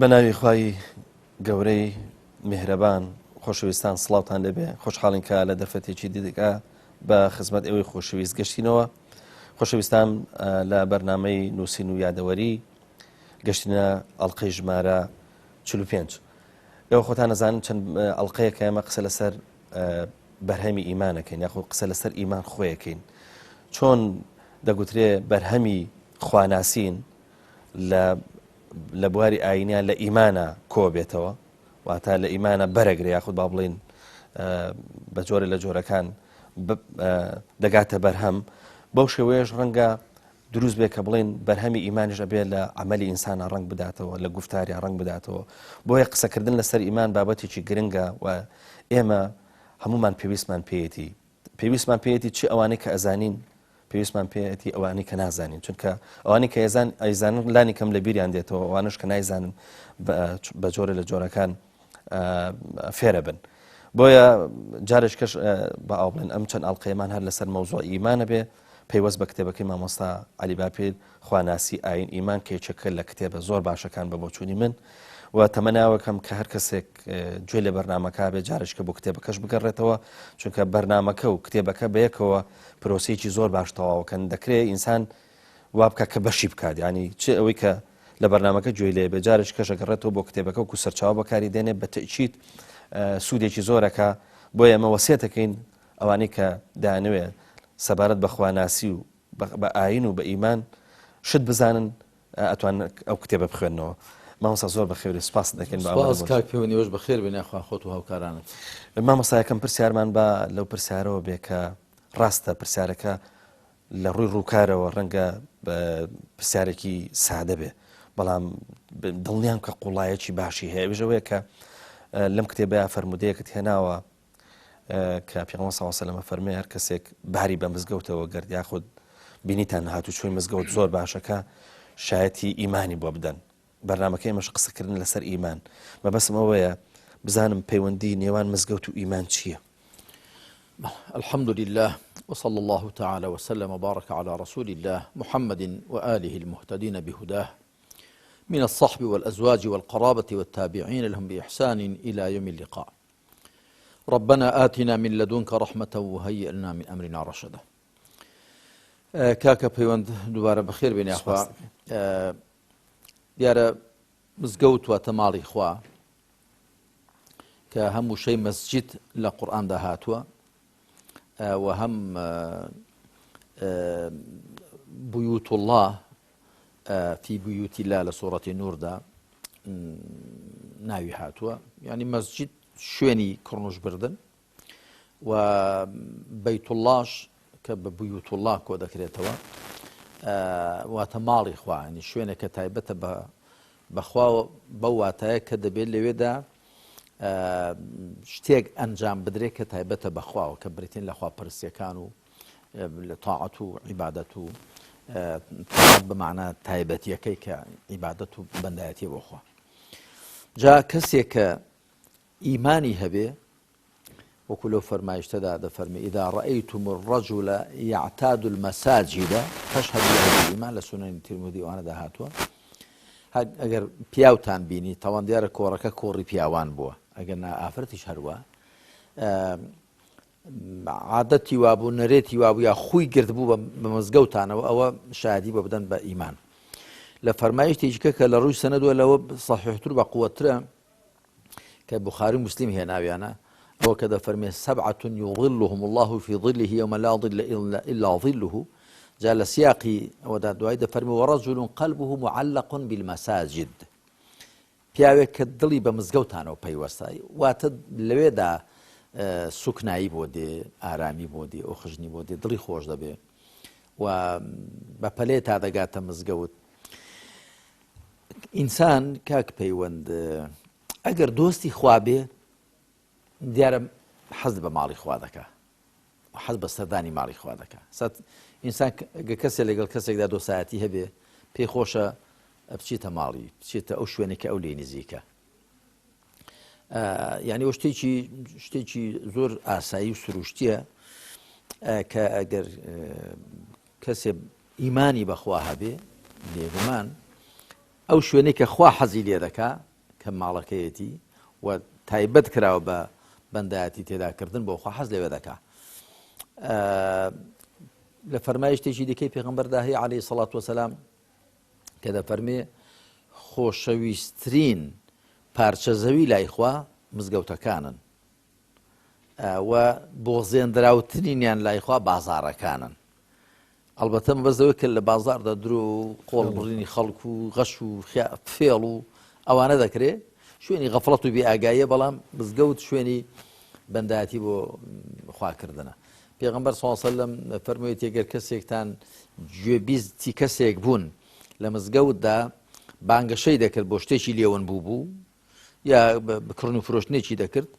بە ناوی خوای گەورەی میهرەبان خۆشەویستان سڵاوتان لێبێ خۆشحاڵین کە لە دەرفەتێکی دیکە بە خزمەت ئێوەی خۆشەویست گەشتینەوە خۆشەویستان لە بەرنامەی نووسین و یادەوەری گەشتینە ئەڵلقەی ژمارە 45 ئێوە خۆتان نەزانن چەند ئەڵلقەیەکە ئێمە قسە لەسەر بەرهەمی ئیمانەکەین یاخود قسە لەسەر ئیمان خۆیەکەین چۆن دەگوترێ بەرهەمی خواناسین لە لە بواری ئاینیان لە ئیمانە کۆبێتەوە واتە لە ئیمانە بەرەگرێ یاخود با بڵین بە جۆرە لە جۆرەکان دەگاتە بەرهەم بەو شێوەیەش ڕەنگە دروست بێ کە بڵین بەرهەمی ئیمانیش ئەبێ لە عملی ئینسانە ڕنگ بداتەوە لە گفتاریان ڕنگ بداتەوە بۆیە قسەکردن لەسەر ئیمان بابەتێکی گرنگە و ئێمە هەمومان پێویستمان پێیەتی پێویستمان پێیەتی چ ئەوانەی کە ئەزانین پێویستمان پێیەتی ئەوانەی کە نازانین چونکە ئەوانەی کە ئێزان ئەیزانن لانی کەم لە بیریان دێتەوە ئەوانش کە نایزانن بە جۆرە لە جۆرەکان فێرە بن. بۆیە جارێک کەش بە ئاو بڵێن ئەم چەند ئەڵلقەیەمان هەر لەسەر مەوزوع ئیمانە بێ پەیوەست بە کتێبەکەی مامۆستا عەلی باپیر خواناسی ئاین ئیمان کە یەکێکە لە کتێبە زۆر باشەکان بە بۆچوونی من و تەمەناوەکەم کە هەر کەسێک گوێ لە بەرنمەکە بێ جارشکە بۆ کتێبەکەش بگەڕێتەوە چونکە بەرنمەکە و کتێبەکە بەیەکەوە پرۆسەیەکی زۆر باش تەواوەکەن دەکرێت ئینسان وا بکە کە بەشی بکات ینی چ ئەوەی کە لە بەرنمەکە گوێی لێ بێ جارش کەشەگەڕێتەوە بۆ کتێبەکە و سەرچاوە بەکاری دێنێ بە تەچیت سوودێکی زۆرەکە بۆ ئێمە وەسێتەکەین ئەوانەی کە دەیانەوێ سەبارەت بە خواناسی و بە ئاین و بە ئیمان شت بزانن ئەتوان ئەو کتێبە بخوێنەوە. مامۆستا زۆر بەخێری سپاس دەکەین بە سپاس کاک پێوەندی وەش بەخێر بێن یاخوا خۆت و هاوکارانت. مامۆستا یەکەم پرسیارمان با لەو پرسیارەوە بێ کە ڕاستە پرسیارەکە لە ڕووی ڕووکارەوە ڕەنگە پرسیارێکی سادە بێ بەڵام دڵنیام کە قوڵایەکی باشی هەیە ئەویش ئەوەیە کە لەم کتێبەیە فەرموودەیەکت هێناوە کە پێغەمبەر صلی الله علیه و سلم فەرمووی هەر کەسێک باری بە مزگەوتەوە گرت یاخود بینیتان هاتوچۆی مزگەوت زۆر باشەکە شایەتی ئیمانی بۆ بدەن بەرنمەکە ئێمەش قسەکردن لەسەر ئیمان مەبەسم ئەوەیە بزانم پەیوەندی نێوان مزگەوت و ئیمان چییە؟ الحمد لله وصلى الله تعالى وسلم وبارك على رسول الله محمد وآله المهتدين بهداه من الصحب والأزواج والقرابة والتابعين لهم بإحسان إلى يوم اللقاء ربنا آتنا من لدنك رحمة وهيئ لنا من أمرنا رشدا کاکە پەیوەند دووبارە بەخێر بێن یاخوا دیارە مزگەوت واتە ماڵی خوا کە هەم وشەی مەسجد لە قورئاندا هاتووە و هەم بيوت الله فی بیوت اللە لە سوڕەتی نوردا ناوی هاتووە یعنی مەسجد شوێنی کڕنوش بردن و بەیت اللەش کە بە بیوت اللە کۆ دەکرێتەوە واتە ماڵی خوانی شوێنێکە تایبەتە بە بەخوا بەو واتایە کە دەبێت لەوێدا شتێک ئەنجام بدرێت کە تایبەتە بەخواوە کە بریتین لە خواپەرستیەکان و لە تاعەت و عیبادەت و تاعەت بە مەعنا تایبەتیەکەی کە عیبادەت و بەندایەتی بۆ خوا جا کەسێک کە ئیمانی هەبێ وەکو لەو فەرمایشتەدا دەفەرمی إذا رأيتم الرجل يعتاد المساجد فاشهدوا له بالإيمان لە سنن ترمذی ئەوانەدا هاتووە ئەگەر پیاوتان بینی تاوان دیارە کۆڕەکە کۆڕی پیاوان بووە ئەگەر نا ئافرەتیش هەروە عادەتی وابوو نەرێتی وابوو یا خووی گرتبوو بە مزگەوتانەوە ئەوە شایەدی بۆ بدەن بە ئیمان لە فەرمایشتێکە کە لە ڕووی سەنەدوە لەوە صحیحتر بە قوترە کە بخاری مسلم هێناویانە ئەوە کە دەفەرمێ سبعة يظلهم الله في ظله يوم لا ظل إلا ظله جا لە سیاقی ئەوەدا دوای دەفەرمی ورجل قلبه معلق بالمساجد پیاوێک کە دڵی بە مزگەوتانەوە پەیوەستە، واتە لەوێدا سوکنایی بۆ دێ، ئارامی بۆ دێ، ئۆخژنی بۆ دێ، دڵی خۆش دەبێ و بە پەلێ تا دەگاتە مزگەوت. ئینسان کاک پەیوەند ئەگەر دۆستی خوا بێ دیارە حەز بە ماڵی خوا دەکا حەز بە سەردانی ماڵی خوا دەکا سەت ئینسان گە کەسێ لەگەڵ کەسێکدا دۆسایەتی هەبێ پێی خۆشە بچێتە ماڵی بچێتە ئەو شوێنێک کە ئەو لێ نزیکە یعنی ئەو شتێکی شتێکی زۆر ئاسایی و سروشتیە کە ئەگەر کەسێ ئیمانی بەخوا هەبێ بێگومان ئەو شوێنێک کە خوا حەزی لێ دەکا کە ماڵەکەیەتی و تایبەت کراوە بە بەندایەتی تێداکردن بۆ خوا حەز لەوێ دەکا. لە فەرمایشتێکی دیکەی پێغەمبەردا هەیە عەلەیهی سەڵات وەسەلام کە دەفەرمێ خۆشەویسترین پارچە زەوی لای خوا مزگەوتەکانن و بۆزێندراوترینیان لای خوا بازاڕەکانن. ئەڵبەتە مەبەست لەوەی کە لە بازاڕدا درۆ و قۆڵ بڕینی خەڵک و غەش و فێڵ و ئەوانە دەکرێ شوێنی غەفڵەت و بێئاگاییە بەڵام مزگەوت شوێنی بەندایەتی بۆ خواکردنە. پێغەمبەر صلی الله علیه وسلم فەرموویەتی گەر کەسێکتان گوێبیستی کەسێک بوون لە مزگەوتدا بانگەشەی دەکرد بۆ شتێکی لێون بوو بوو یا کڕن و فرۆشتنێکی دەکرد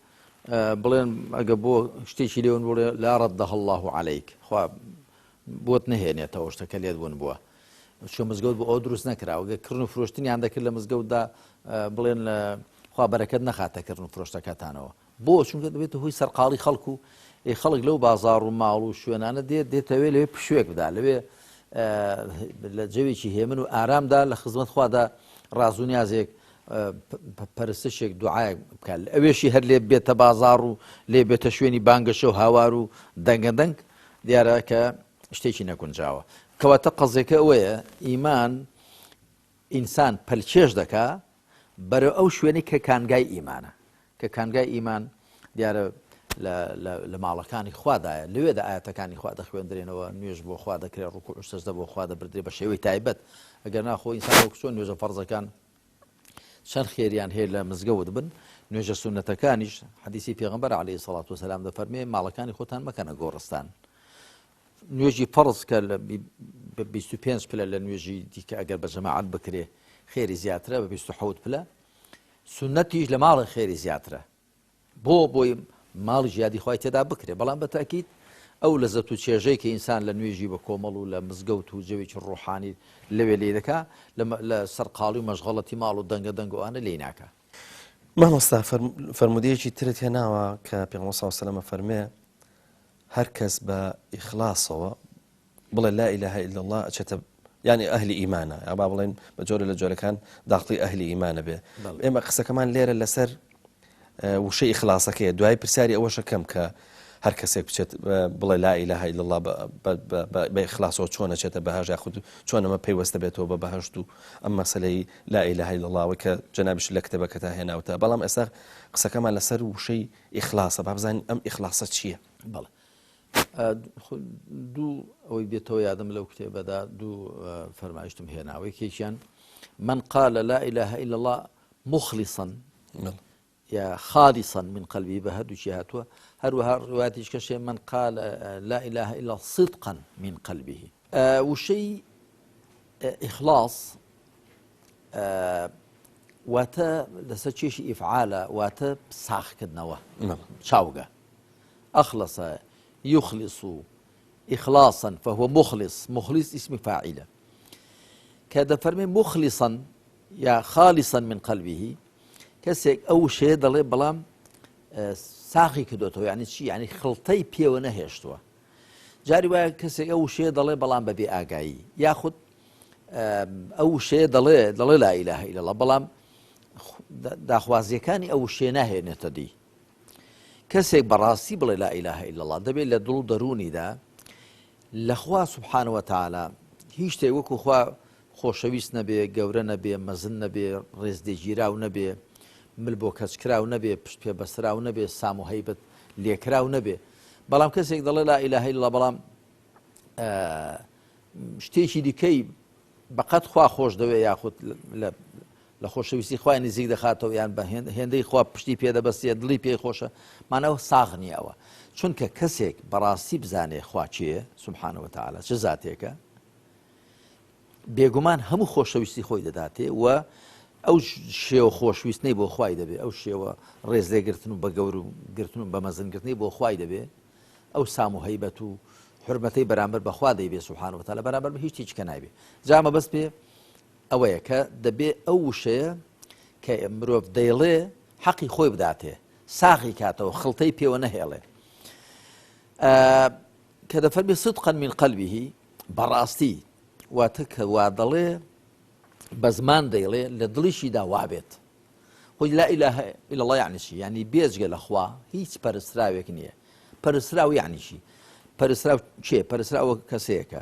بڵێن ئەگە بۆ شتێکی لێون بڵێ لا ڕەدەه الله عليك خوا بۆت نهێنێتەوە شتەکە لێت بوون بووە چۆ مزگەوت بۆ ئەو دروست نەکراوە گە کڕن و فرۆشتنیان دەکرد لە مزگەوتدا بڵێن خوا بەرەکەت نەخاتە کڕن و فرۆشتەکەتانەوە بۆ چونکە دەبێتە هۆی سەرقاڵی خەڵک و ئێ خەڵک لەو بازاڕ و ماڵ و شوێنانە دێت دێتەوێ لەوێ پشوێک بدا لەوێ لە جەوێکی هێمن و ئارامدا لە خزمەت خوادا ڕاز و نیازێک پەرستشێک دوعاەک بکات ئەوێشی هەر لێ بێتە بازاڕ و لێ بێتە شوێنی بانگەشە و هاوار و دەنگە دەنگ دیارە کە شتێکی نەگونجاوە کەواتە قەزێکە ئەوەیە ئیمان ئینسان پەلکێش دەکا بەرەو ئەو شوێنەی کە کانگای ئیمانە، کە کانگای ئیمان دیارە لە ماڵەکانی خوادایە، لەوێدا ئایەتەکانی خوا دەخوێندرێنەوە، نوێژ بۆ خوا دەکرێت، ڕکوع و سەجدە بۆ خوا دەبردرێ بە شێوەی تایبەت، ئەگەر نا خۆ ئینسان وەک چۆن نوێژە فەرزەکان چەند خێریان هەیە لە مزگەوت بن، نوێژە سوننەتەکانیش حەدیسی پێغەمبەر عەلەیهی سەڵات وسەلام دەفەرمێ ماڵەکانی خۆتان مەکەنە گۆڕستان. نوێژی فەرز کە لە 25 پلە لە نوێژی دیکە ئەگەر بە جەماعەت بکرێ خێری زیاترە بە 27 پلە سونەتیش لە ماڵە خێری زیاترە بۆ بۆی ماڵی ژیادی خی تێدا بکرێ بەڵام بە تاکیت ئەو لە زەت و چێژەی کە ئینسان لە نوێژی بە کۆمەڵ و لە مزگەوت و جەوێکی ڕۆحانی لەوێ لێ دەکا لە سەرقاڵی و مەشغەڵەتی ماڵ و دەنگە دەنگۆوانە لێ ناکە مامۆستا فەرمودەیەکی ترت هێناوە کە پێغەمبەر صلی الله علیه و سلم فەرمێ هەر کەس بە ئیخلاسەوە بڵێ لا اله الا الله ئەچێتە یعنی ئەهلی ئیمانە یا با بڵێن بە جۆرە لە جۆرەکان داخڵی ئەهلی ئیمانە بێ ئێمە قسەکەمان لێرە لەسەر وشەی ئیخلاسەکەیە دوای پرسیاری ئەوەشەکەم کە هەر کەسێک بچێت بڵێ لا اله الا الله بە ئیخلاسەوە چۆن ئەچێتە بەهەشت یاخود چۆن ئەمە پەیوەستە بێتەوە بە بەهەشت و ئەم مەسەلەی لا اله الا الله کە جەنابیش لە کتێبەکەتا هێناوتە بەڵام ئێستا قسەکەمان لەسەر وشەی ئیخلاسە با بزانین ئەم ئیخلاسە چییە؟ بەڵێ دوو ئەوەی بێتەوە یادم لەو کتێبەدا دوو فەرمایشتم هێناوە یەکێکیان من قال لا اله الا الله مخلصا یا خالصا من قلبی بە هەردووکی هاتووە هەروەها ڕواتیش کەشێ من قال لا اله الا صدقا من قلبه وشەی ئیخلاص واتە لەسەر کێشی ئیفعالە واتە ساخکردنەوە چاوگە ئەخلص يخلص إخلاصا فهو مخلص مخلص اسم فاعلة کە دەفەرمێ مخلصا یا خالصا من قلبه کەسێک ئەو وشەیە دەڵێ بەڵام ساغی کردوێتەوە یعنی چی یعنی خڵتەی پێوە نەهێشتووە جاری وایە کەسێک ئەو وشەیە دەڵێ بەڵام بەبێ ئاگایی یاخود ئەو وشەیە دەڵێ دەڵێ لا إله إلا الله بەڵام داخوازیەکانی ئەو وشەیە ناهێنێتە دی کەسێک بەڕاستی بڵێ لا إله إلا الله دەبێت لە دڵ و دەروونیدا لەخوا سبحانە وتعالی هیچ شتێک وەکو خوا خۆشەویست نەبێ، گەورە نەبێ، مەزن نەبێ، ڕێزلێگیراو نەبێ، مل بۆ کەچکراو نەبێ، پشت پێ بەستراو نەبێ، سام و هەیبەت لێکراو نەبێ. بەڵام کەسێک دەڵێ لا إله إلا الله بەڵام شتێکی دیکەی بەقەت خوا خۆش دەوێ یاخود لە خۆشەویستی خوای نزیک دەخاتەوە یان بە هێندەی خوا پشتی پێ دەبەستێ دڵی پێی خۆشە مانەوە ساغ نییە ئەوە چونکە کەسێک بەڕاستی بزانێ خوا کێیە سبحانە وتعالی چ زاتێکە بێگومان هەموو خۆشەویستی خۆی دەداتێ و ئەو شێوە خۆشویستنەی بۆ خوای دەبێ ئەو شێوە ڕێز لێگرتن و بە گەور و گرتن و بە مەزنگرتنی بۆ خوای دەبێ ئەو سام و هەیبەت و حرمەتەی بەرامبەر بەخوا دەیبێ سبحانە وتعالی بەرامبەر بە هیچ هیچ کە نابێ جا مەبەست پێ ئەوەیە کە دەبێ ئەو وشەیە کە مرۆڤ دەیڵێ حەقی خۆی بداتێ ساغی کاتەوە خڵتەی پێوە نەهێڵێ کە دەفەرمی صدقا من قلبه بەڕاستی واتە کە وا دەڵێ بە زمان دەیڵێ لە دڵیشیدا وابێت. خۆی لا اله الا الله یعنی چی؟ یعنی بێجگە لە خوا هیچ پەرستراوێک نییە. پەرستراو یعنی چی؟ پەرستراو کێ؟ پەرستراو کەسەیەکە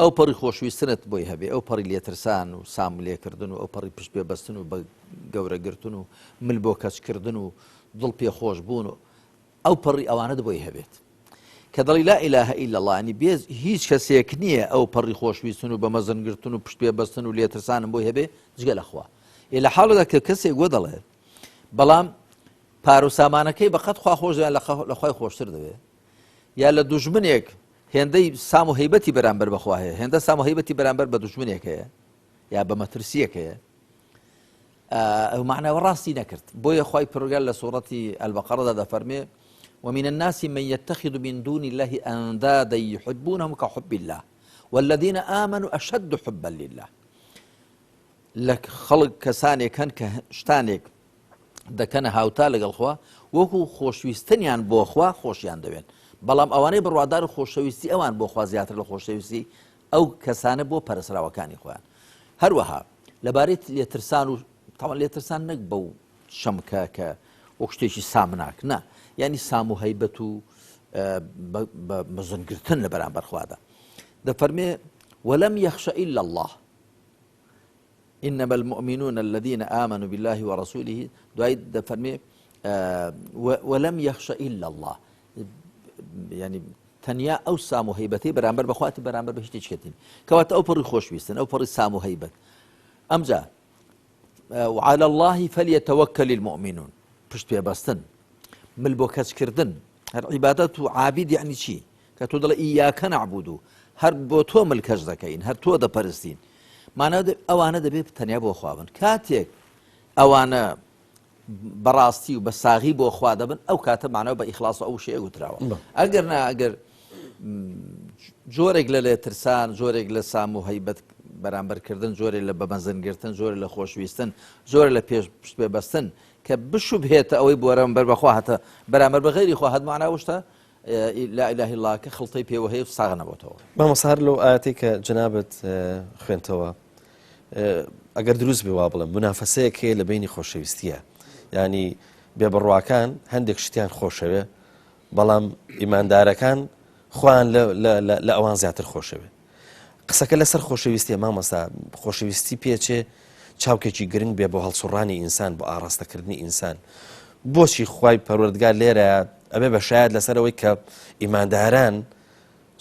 ئەو پەڕی خۆشویستنت بۆی هەبێ، ئەو پەڕی لێترسان و سام لێکردن و ئەو پەڕی پشت پێ بەستن و بە گەورەگرتن و مل بۆ کەچکردن و دڵ پێ خۆش بوون و ئەو پەڕی ئەوانەت بۆی هەبێت. کە دەڵی لا اله الا اللە ینی بێ هیچ کەسێک نییە ئەو پەڕی خۆشویستن و بە مەزن گرتن و پشت پێ بەستن و لێترسانم بۆی هەبێ جگە لە خوا. ئێ لە حاڵێکدا کە کەسێک وە دەڵێ بەڵام پارە و سامانەکەی بەقەت خوا خۆش دەوێت لە خوای خۆشتر دەوێت یا لە دوژمنێک هێندەی سام و هەیبەتی بەرامبەر بەخوا هەیە هێندە سام و هەیبەتی بەرامبەر بە دوژمنێک هەیە یا بە مەترسیەک هەیە ئەو معناوە ڕاستی نەکرد بۆیە خی پرگەر لە سوڕەتی البقرەدا دەفەرمێ ومن الناس من يتخذ من دون الله أندادا يحبونهم كحب الله والذين آمنوا أشد حبا لله لە خەڵک کەسانێک هەن کە شتانێک دەکەنە هاوتا لەگەڵ خوا وەکو خۆشویستنیان بۆ خوا خۆشیان دەوێن بەڵام ئەوانەی بڕوادار و خۆشەویستی ئەوان بۆ خوا زیاتر لە خۆشەویستی ئەو کەسانە بۆ پەرسراوەکانی خۆیان هەروەها لەبارەی لێترسان و تاوان لێترسان نەک بەو چەمکە کە وەک شتێکی سامناک نا یعنی سام و هەیبەت و بە مەزنگرتن لە بەرامبەر خوادا دەفەرمێ ولم يخش إلا الله انما المؤمنون الذين آمنوا بالله ورسوله دوای دەفەرمێ ولم يخش إلا الله یعنی تەنیا ئەو سام و هەیبەتەی بەرامبەر بەخواتی بەرامبەر بە هیچ کەتین کەواتە ئەو پەڕی خۆشویستن ئەو پەڕی سام و هەیبەت ئەمجا وعلى الله فليتوكل المؤمنون پشت پێبەستن مل بۆ کەچکردن هەر عیبادەت و عابید یعنی چی کە تۆ دەڵێ ئیاکە نەعبود هەر بۆ تۆ ملکەچ دەکەین هەر تۆ دەپەرستین مانا ئەوانە دەبێت تەنیا بۆ خوا بن کاتێک ئەوانە بەڕاستی و بە ساغی بۆ خوا دەبن ئەو کاتە مانەوە بە ئیخلاص ئەو شەیە گوتراوە ئەگەر نا ئەگەر جۆرێک لە لێترسان جۆرێک لە سام و هەیبەت بەرامبەرکردن جۆرێک لە بەمەزنگرتن جۆرێک لە خۆشویستن جۆرە لە پێش پشت پێ بەستن کە بشوبهێتە ئەوەی بەرامبەر بەخوا هەتە بەرامبەر بە غەیری خوا هەت مانا وشتە لا اله الا اللە کە خڵتەی پێوە هەیە و ساغ نەبۆتەوە. مامۆستا هەر لەو ئایەتەی کە جەنابت خوێندتەوە ئەگەر دروست بێ وا بڵێم مونافەسەیەک هەیە لە بەینی خۆشەویستیە یانی بێبڕواکان هەندێک شتیان خۆشەوێ بەڵام ئیماندارەکان خۆیان لە ئەوان زیاتر خۆشەوێ قسەکە لەسەر خۆشەویستیە مامۆستا خۆشەویستی پێچێ چاوکێکی گرنگ بێ بۆ هەڵسوڕانی ئینسان بۆ ئاڕاستەکردنی ئینسان بۆچی خوای پەروەردگار لێرە ئەبێ بە شایەت لەسەر ئەوەی کە ئیمانداران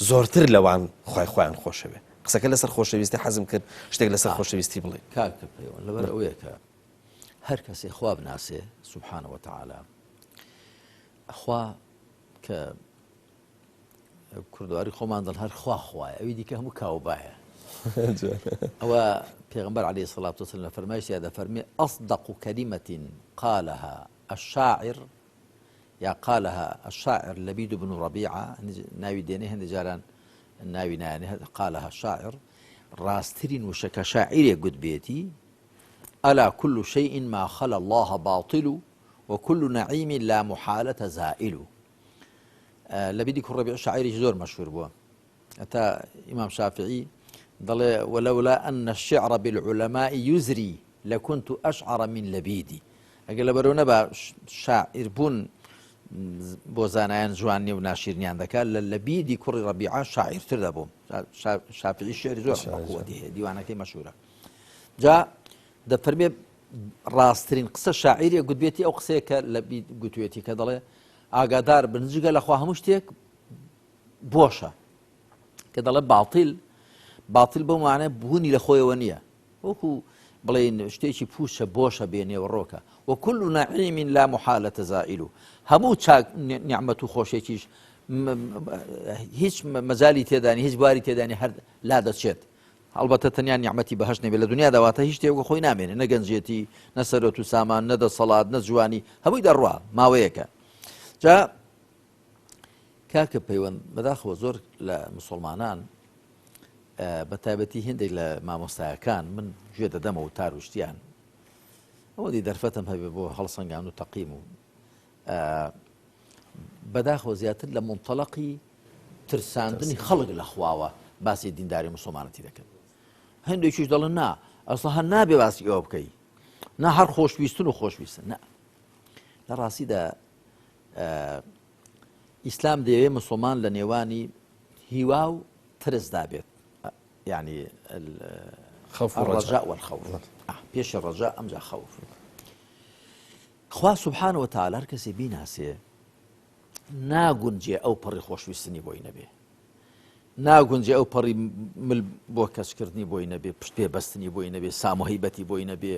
زۆرتر لەوان خوای خۆیان خۆشەوێ قسەکە لەسەر خۆشەویستی حەزم کرد شتێک لەسەر خۆشەویستی بڵێ کاکە پەیوەند لەبەر ئەوەیە کە هەر کەسێ خوا بناسێ سبحانە وتعالی خوا کە کوردواری خۆمان دەڵ هەر خوا خوایە ئەوی دیکە هەموو کاوبایە ئەوە پێغمبەر عليه الصلاة والسلام لە فەرمایشتیا دەفەرمێ أصدق كلمة قالها الشاعر یا قالها الشاعر لبيد بن ربيعة ناوی دێنێ هەندێک جاران ناوی نایانێ قالها الشاعر ڕاستترین وشە کە شاعیرێک گوتبێتی ألا كل شيء ما خلا الله باطل وكل نعيم لا محالة زائل لەبیدی کوڕ ڕەبیع شاعیرێکی زۆر مەشهور بووە هەتا ئیمام شافعی دەڵێ ولولا أن الشعر بالعلماء يزري لكنت أشعر من لبيدي ئەگەر لەبەرەوە نەبا شاعیر بوون بۆ زانایان جوان نیە و ناشیرنیان دەکات لە لەبیدی کوڕی ڕەبیعە شاعیرتر دەبووم شافعی شعری زۆر بەقوەتی هەیە دیوانەکەی مەشهورە جا دەفەرمێ ڕاستترین قسە شاعیرێک گوتبێتی ئەو قسەیە کە لە گوتوێتی کە دەڵێ ئاگادار بن جگە لە خوا هەموو شتێک بۆشە کە دەڵێ باطیل باطیل بەو معنە بوونی لە خۆیەوە نییە وەکو بڵێن شتێکی پوچە بۆشە بێنێوەڕۆکە وكل نعيم لا محالة زائل هەموو چاک نیعمەت و خۆشێکیش هیچ مەجای تێدانی هیچ بواری تێدانی هەر لا دەچێت هەڵبەتە تەنیا نیعمەتی بەهەشت نەبێت لە دنیادا واتە هیچ شتێک وەک خۆی نامێنێ نە گەنجێتی نە سەرۆت و سامان نە دەسەڵات نە جوانی هەمووی دەڕوا ماوەیەکە جا کاکە پەیوەند بەداخەوە زۆر لە مسلمانان بە تایبەتی هندێک لە مامۆستایەکان من گوێ دەدەمەوە و تاروشتیان ئەوەندی دەرفەتم هەبێ بۆ هەڵسەنگان و تەقیم و بەداخەوە زیاتر لە منتەلەقی ترساندنی خەڵک لە خواوە باسی دینداری مسلمانەتی دەکەن هەندێکیش دەڵێن نا ئەسڵ هەر نابێ باسی ئەوە بکەی. نا هەر خۆشویستن و خۆشویستن نا لە ڕاستیدا ئیسلام دەیەوێ مسلمان لە نێوانی هیوا و ترسدا بێت یعنی خوف الرجاء والخوف پێش ڕەجا ئەمجا خەوف خوا سبحانه وتعالی هەر کەسێ بیناسێ ناگونجێ ئەو پەڕی خۆشویستنی بۆی نەبێ ناگونجێ ئەو پەڕی مل بۆ کەچکردنی بۆی نەبێ پشت پێ بەستنی بۆی نەبێ سام و هەیبەتی بۆی نەبێ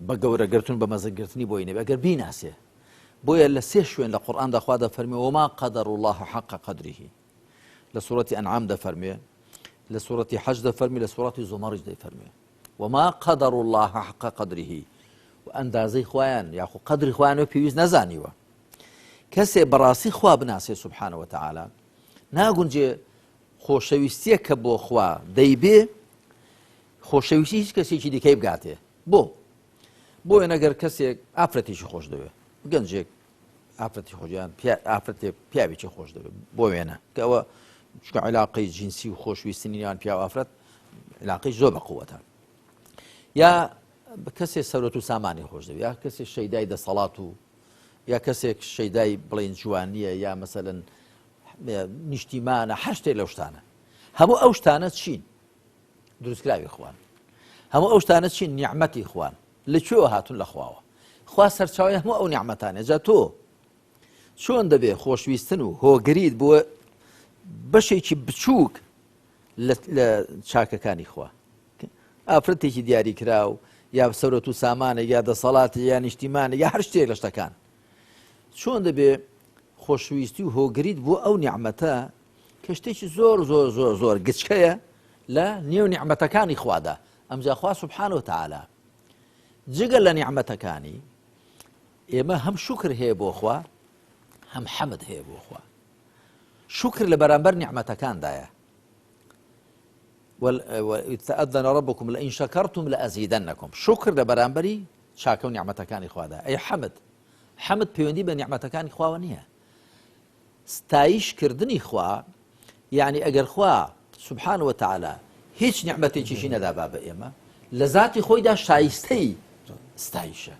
بە گەورەگرتون بە مەزنگرتنی بۆی نەبێ ئەگەر بیناسێ بۆیە لە سێ شوێن لە قورئاندا خوا دەفەرمێ وما قدر الله حق قدره لە سوڕەتی ئەنعام دەفەرمێ لە سوڕەتی حەج دەفەرمی لە سوڕەتی زومەڕیش دەیفەرمێ وما قدر الله حق قدره و ئەندازەی خوایان یاخو قەدری خوایان و پێویست نەزانیوە کەسێ بەڕاستی خوا بناسێ سبحانە وتعالی ناگونجێ خۆشەویستیە کە بۆ خوا دەیبێ خۆشەویستی هیچ کەسێکی دیکەی بگاتێ بۆ بۆیە نەگەر کەسێک ئافرەتێکی خۆش دەوێت گەنجێک ئافرەتی خۆشیان ئافرەتێک پیاوێکی خۆش دەوێت بۆ وێنە کە ئەوە چکە علاقەی جنسی و خۆشویستنی نێوان پیاو ئافرەت علاقەی زۆر بە قووەتە یا کەسێ سەرۆت و سامانی خۆش دەوێت یا کەسێک شەیدای دەسەڵات و یا کەسێک شەیدای بڵین جوانیە یا مەسەلەن نیشتیمانە هەر شتێک لەو شتانە هەموو ئەو شتانە چین دروستکراوی خوان هەموو ئەو شتانە چین نیعممەتی خوان لە کوێوە هاتون لە خواوە خوا سەرچاوی هەموو ئەو نیعممەتانە جا تۆ چۆن دەبێ خۆشویستن و هۆگریت بۆ بەشێکی بچووک لە چاکەکانی خوا ئافرەتێکی دیاریکراو یا سەرۆت و سامانە یا دەسەڵاتی یا نیشتیمانە یا هەر شتێک لە شتەکان چۆن دەبێ خۆشویستی و هۆگریت بۆ ئەو نیعممەتە کە شتێکی زۆر زۆر زۆر زۆر گچکەیە لە نێو نیعممەتەکانی خوادا ئەمجا خوا سبحان و تعالی جگە لە نیعممەتەکانی ئێمە هەم شوکر هەیە بۆ خوا هەم حەمد هەیە بۆ خوا شوکر لە بەرامبەر نیعممەتەکاندایە تأذن ربكم لئن شكرتم لأزيدنكم شکر لە بەرامبەری چاکە و نیعمەتەکانی خوادا ئەی حەمد حەمد پەیوەندی بە نیعمەتەکانی خواوە نییە ستایش کردنی خوا یعنی ئەگەر خوا سبحان وتعالی هیچ نیعمەتێکیشی نەدابا بە ئێمە لە ذاتی خۆیدا شایستەی ستایشە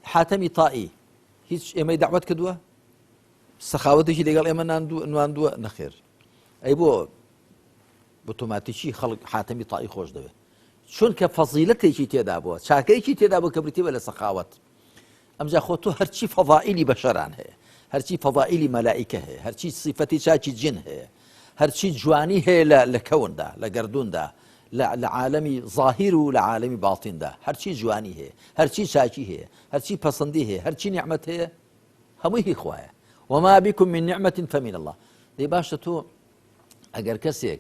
حاتەمی تائی هیچ ئێمەی دەعوەت کردووە سەخاوەتێکی لەگەڵ ئێمە نواندووە نەخێر ئەی بۆ ئۆتۆماتیکی خەڵک حاتەمی تائی خۆش دەوێت چونکە فەزیلەتێکی تێدا بووە چاکەیەکی تێدا بوو کە بریتی بە لە سەخاوەت ئەمجا خۆ تۆ هەرچی فەزائیلی بەشەران هەیە هەرچی فەزائیلی مەلائیکە هەیە هەرچی سیفەتی چاکی جن هەیە هەرچی جوانی هەیە لە لە کەوندا لە گەردووندا لە عالەمی ظاهیر و لە عالەمی باڵتیندا هەرچی جوانی هەیە هەرچی چاکی هەیە هەرچی پەسەندی هەیە هەرچی نیعمەت هەیە هەمووی هی خوایە وما بكم من نعمة فمن الله دەی باشە تۆ ئەگەر کەسێک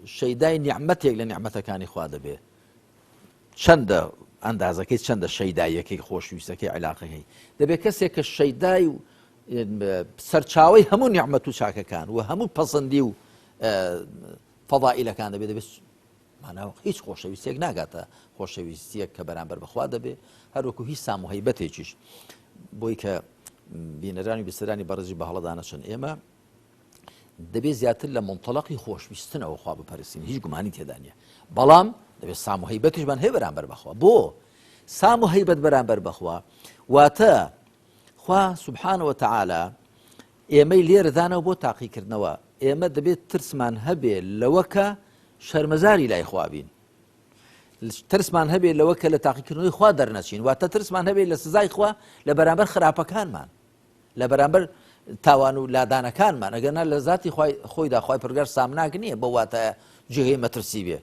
شەیدای نیعممەتێک لە نیعممەتەکانی خوا دەبێ چەندە ئەندازەکەی چەندە شەیداییەکەی خۆشویستەکەی عیلاقەکەی دەبێت کەسێک کە شەیدای و سەرچاوەی هەموو نیعممەت و چاکەکان و هەموو پەسەندی و فەضائیلەکان دەبێت دەبێت ماناوە هیچ خۆشەویستێک ناگاتە خۆشەویستیەک کە بەرامبەر بەخوا دەبێ هەروەکو هیچ سام و هەیبەتێکیش بۆی کە بینەرانی بیسەرانی بەڕێزی بە هەڵەدانەچن ئێمە دەبێت زیاتر لە مونتەڵەقی خۆشویستنەوە خوا بپەرستین هیچ گومانی تێدا نییە بەڵام دەبێت سام و هەیبەتیشمان هەیە بەرامبەر بەخوا بۆ سام و هەیبەت بەرامبەر بەخوا واتە خوا سبحانە وتعالى ئێمەی لێرەدانەوە بۆ تاقیکردنەوە ئێمە دەبێت ترسمان هەبێ لەوە کە شەرمەزاری لای خوا بین ترسمان هەبێ لەوە کە لە تاقیکردنەوەی خوا دەرنەچین واتە ترسمان هەبێ لە سزای خوا لە بەرامبەر خراپەکانمان لە بەرامبەر تاوان و لادانەکانمان ئەگەرنا لە زاتی خوای خۆیدا خوای پرگار سامناک نییە بەو واتایە جێگەی مەترسی بێ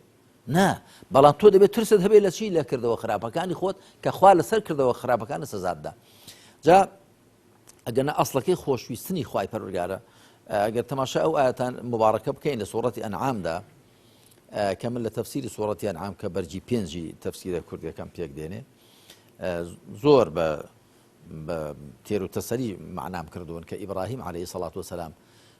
نا بەڵام تۆ دەبێت ترست هەبێت لە چی لە کردەوە خراپەکانی خۆت کە خوا لەسەر کردەوە خراپەکانە سزاددا جا ئەگەنە ئەسڵەکەی خۆشویستنی خوای پەروەردگارە ئەگەر تەماشا ئەو ئاەتان مبارەکە بکەین لە سوڕەتی ئەنعامدا کە من لە تەفسیری سوڕەتی ئەنعام کە بەرگی پێنجی تەفسیرە کوردیەکەم پێک دێنێ زۆر بە بە تێر و تەسەلی مەعنام کردوون کە ئیبراهیم عەلەیهی سەڵات وسەلام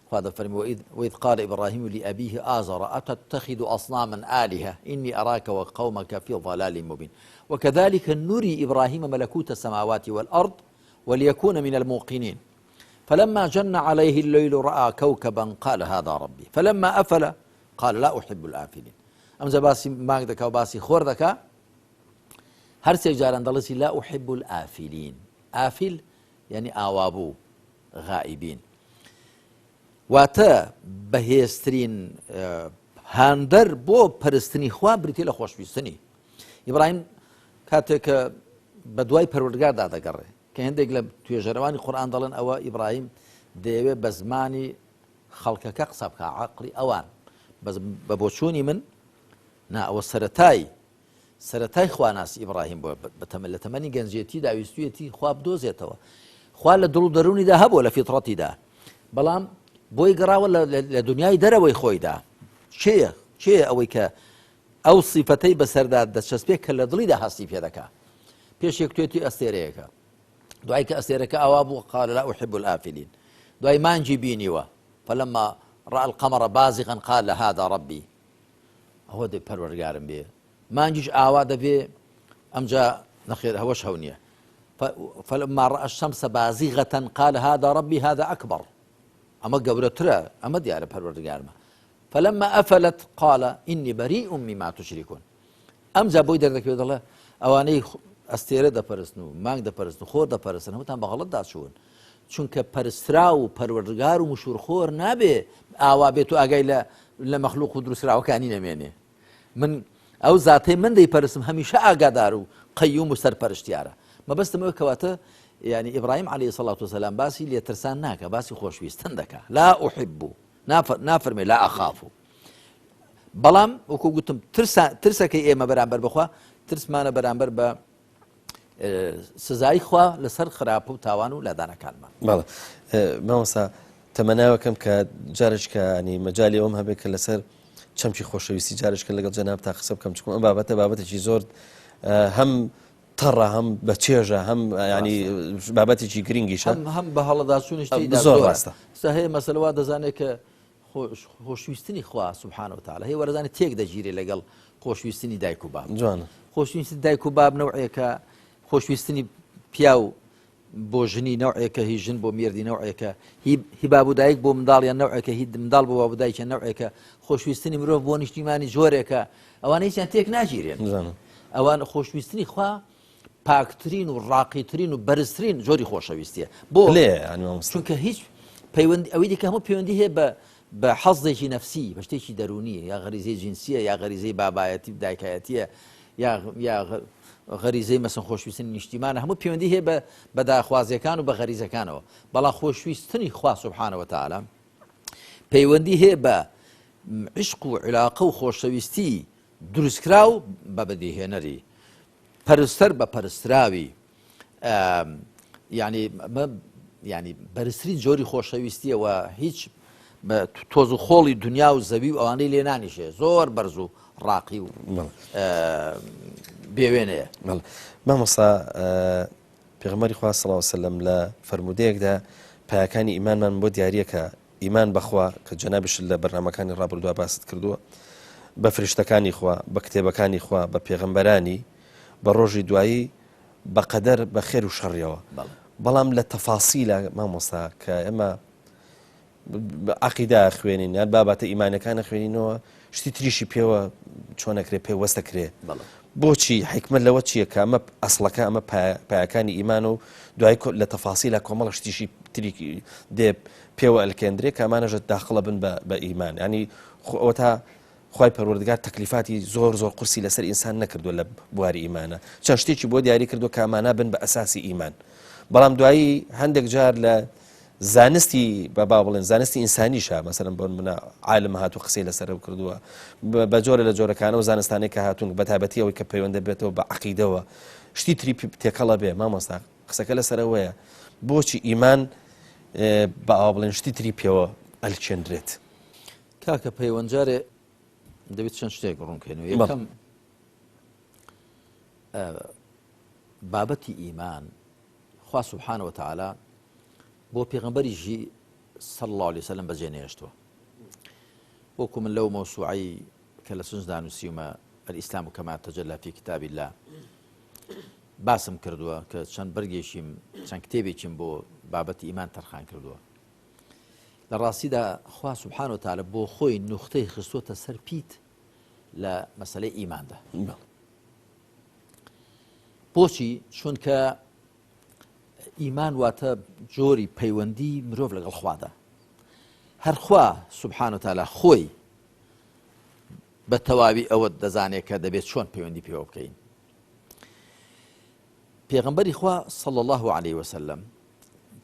خوا دەفەرمی وإذ قال إبراهيم لأبيه آزر أتتخذ أصناما آلهة إني أراك وقومك في ضلال مبين وكذلك نري إبراهيم ملكوت السماوات والأرض وليكون من الموقنين فلما جن عليه الليل رأى كوكبا قال هذا ربي فلما أفل قال لا أحب الآفلين ئەمجا باسی مانگ دەکا و باسی خۆر دەکا. هەرسێک جاران دەڵێسی لا أحب الآفلين ئافیل یعنی ئاوابوو غائبین واتە بەهێزترین هاندەر بۆ پەرستنی خوا بریتیە لە خۆشویستنی. ئیبراهیم کاتێک کە بە دوای پەروەردگاردا دەگەڕێ کە هەندێک لە توێژەرەوانی قورئان دەڵێن ئەوە ئیبراهیم دەیەوێت بە زمانی خەڵکەکە قسە بکە عقلی ئەوان بە بۆچوونی من نا ئەوە سەتای سەرەتای خواناسی ئیبڕاهیم بووە بە لە تەمەنی گەنجێتیدا ویستویەتی خوا بدۆزێتەوە. خوا لە دڵ و دەروونیدا هەبووە لە فیتڕەتیدا بەڵام بۆی گەڕاوە لە دنیای دەرەوەی خۆیدا. کێیە؟ کێیە ئەوەی کە ئەو سیفەتەی بەسەردا دەچەسپێ کە لە دڵیدا هەستی پێ دەکا؟ پێش یەکتوێتی ئەستێرەیەکە. دوای کە ئەستێرەکە ئاوا بوو قال لا أحب الآفلين. دوای مانگی بینیوە فلما رأى القمر بازغا قال هذا ربي. ئەوە دەی پەروەردگارم بێ مانگیش ئاوا دەبێ ئەمجا نەخێر ئەوەش هەو نییە فلما رأى الشمس بازغة قال هذا ربي هذا أكبر ئەمە گەورەترە ئەمە دیارە پەروەردگارمە فلما أفلت قال إني بريء مما تشركون ئەمجا بۆی دەردەکەوێت دەڵێ ئەوانەی ئەستێرە دەپەرستن و مانگ دەپەرستن خۆر دەپەرستن هەمووتان بە غەڵەتدا چوون چونکە پەرستراو و پەروەردگار و مشوورخۆر نابێ ئاوا بێت و ئاگای لە لە مەخلوق و دروستکراوەکانی نەمێنێ من ئەو زاتەی من دەیپەرستم هەمیشە ئاگادار و قەیوم و سەرپەرشتیارە مەبەستم ئەوە کەواتە یعنی ئیبراهیم عەلەیهی سەڵات وسەلام باسی لێترسان ناکە باسی خۆشویستن دەکا لا ئوحیب نافەرمێ لا ئەخاف بەڵام وەکو گوتم ترسەکەی ئێمە بەرامبەر بەخوا ترسمانە بەرامبەر بە سزای خوا لەسەر خراپ و تاوان و لادانەکانمان. بەڵێ مامۆستا تەمەناوەکەم کە جارێککە ینی مەجای ئەوم هەبێت کە لەسەر چەمکی خۆشەویستی جارێککە لەگەڵ جەناب تا قسە بکەم چکم ئەم بابەتە بابەتێکی زۆر هەم تەڕە هەم بە چێژە هەم ینی بابەتێکی گرنگیشە هەم بە هەڵەداچوونیش زۆر ڕاستە هەیە مەسەلەوا دەزانێت کە خۆشویستنی خوا سبحانە وتعالی هەیە وەرەزانێت تێک دەگیرێ لەگەڵ خۆشویستنی دایک و باب جوانە خۆشویستنی دایک و باب نەوعێکە خۆشویستنی پیاو بۆ ژنی نەوعێکە هی ژن بۆ مێردی نەوعێکە هی باب و دایک بۆ منداڵیان نەوعێکە هی منداڵ بۆ باب و دایکیان نەوعێکە خۆشویستنی مرۆڤ بۆ نیشتیمانی جۆرێکە ئەوانە هیچیان تێک ناگیرێن ئەوان خۆشویستنی خوا پاکترین و ڕاقیترین و بەرزترین جۆری خۆشەویستیە بۆ چونکە هیچ پەیوەندی ئەوەی دیکە هەموو پەیوەندی هەیە بە بە حەزێکی نەفسی بە شتێکی دەرونی یا غەریزەی جنسیە یا غەریزەی بابایەتی و دایکایەتیە یا یا غەریزەی مەسن خۆشویستنی نیشتیمانە هەموو پەیوەندی هەیە بە بە داخوازیەکان و بە غەریزەکانەوە بەڵام خۆشویستنی خوا سبحانە وتعالی پەیوەندی هەیە بە عشق و علاقە و خۆشەویستی دروستکراو بە بەدیهێنەری پەرستەر بە پەرستراوی یعنی ینی بەرزترین جۆری خۆشەویستیە و هیچ تۆز و خۆڵی دنیا و زەوی و ئەوانەی لێ نانیشێ زۆر بەرز و ڕاقی و بێوێنەیە. مامۆستا پێغەمبەری خوا صلی اللە وسلم لە فەرموودەیەکدا پایەکانی ئیمانمان بۆ دیاریە کە ئیمان بەخوا کە جەنابیشت لە بەرنامەکانی ڕابردووە باست کردووە بە فریشتەکانی خوا بە کتێبەکانی خوا بە پێغەمبەرانی بە ڕۆژی دوایی بە قەدەر بە خێر و شەڕیەوە بەڵام لە تەفاسیلە مامۆستا کە ئێمە عەقیدە ئەخوێنین یان بابەتە ئیمانەکان ئەخوێنینەوە شتی تریشی پێوە چۆنەکرێ پێوەستەکرێ بۆچی حکمت لەوە چییە کە ئەمە ئەسڵەکە ئەمە پایەکانی ئیمان و دوای لە تەفاسی لە کۆمەڵە شتیشی تری دێ پێوە ئەلکێندرێ کە ئەمانەژە داخڵە بن بە ئیمان ینی ئەوە تا خوای پەروەردگار تەکلیفاتی زۆر زۆر قورسی لەسەر ئینسان نەکردووە لە بواری ئیمانە چەند شتێکی بۆ دیاری کردووە کە ئەمانە بن بە ئەساسی ئیمان بەڵام دوایی هەندێک جار لە زانستی بە با بڵێن زانستی ئینسانیشە مەسەلەن بۆ نمونە عالم هاتوو قسەی لەسەر کردووە بە جۆرە لە جۆرەکانە و زانستانێک کە هاتوون بە تایبەتی ئەوەی کە پەیوەندە بێتەوە بە عەقیدەوە شتی تری تێکەڵە بێ مامۆستا قسەکە لەسەرەوەیە بۆچی ئیمان بە ئاوا بڵێن شتی تری پێوە ئەلکێنرێت کاکە پەیوەند جارێ دەبێت چەند شتێک ڕوونکەینەوە یەکەم بابەتی ئیمان خوا سبحانە وتعالی بۆ پێغەمبەریشی صلی الله علیه وسلم بەجێ نێشتووە وەکو من لەو مەوسوعەی کە لە سنجدا نووسیومە الإسلام كما تجلى في كتاب الله باسم کردووە کە چەند بەرگێکیم چەند کتێبێکیم بۆ بابەتی ئیمان تەرخان کردووە لە ڕاستیدا خوا سبحانە وتعالی بۆ خۆی نوختەی خستۆتە سەر پیت لە مەسەلەی ئیماندا. بۆچی؟ چونکە ئیمان واتە جۆری پەیوەندی مرۆڤ لەگەڵ خوادا. هەرخوا سبحانە وتعالی خۆی بە تەواوی ئەوە دەزانێت کە دەبێت چۆن پەیوەندی پێوە بکەین. پێغەمبەری خوا صلی الله علیه وسلم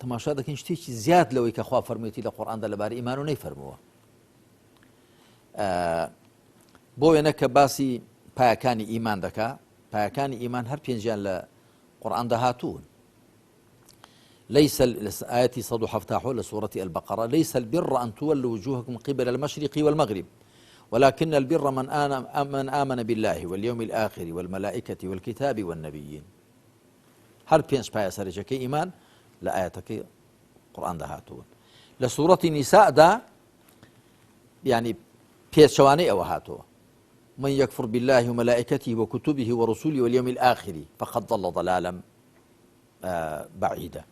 تەماشا دەکەین شتێکی زیاد لەوەی کە خوا فەرموویەتی لە قورئاندا لەبارەی ئیمان و نەیفەرمووە. بۆ وێنە کە باسی پایەکانی ئیمان دەکا، پایەکانی ئیمان هەر پێنجیان لە قورئاندا هاتوون. ليس آية 170 لسورة البقرة ليس البر أن تولوا وجوهكم قبل المشرق والمغرب ولكن البر من من آمن بالله واليوم الآخر والملائكة والكتاب والنبيين. هەر پێنج پایە سەرەکیەکەی ئیمان لە ئاەتەکەی قورئاندا هاتوون. لە سوورەتی نیسادا یعنی پێچەوانەی ئەوە هاتووە من يكفر بالله وملائكته وكتبه ورسله واليوم الآخر فقد ضل ضلالا بعيدا.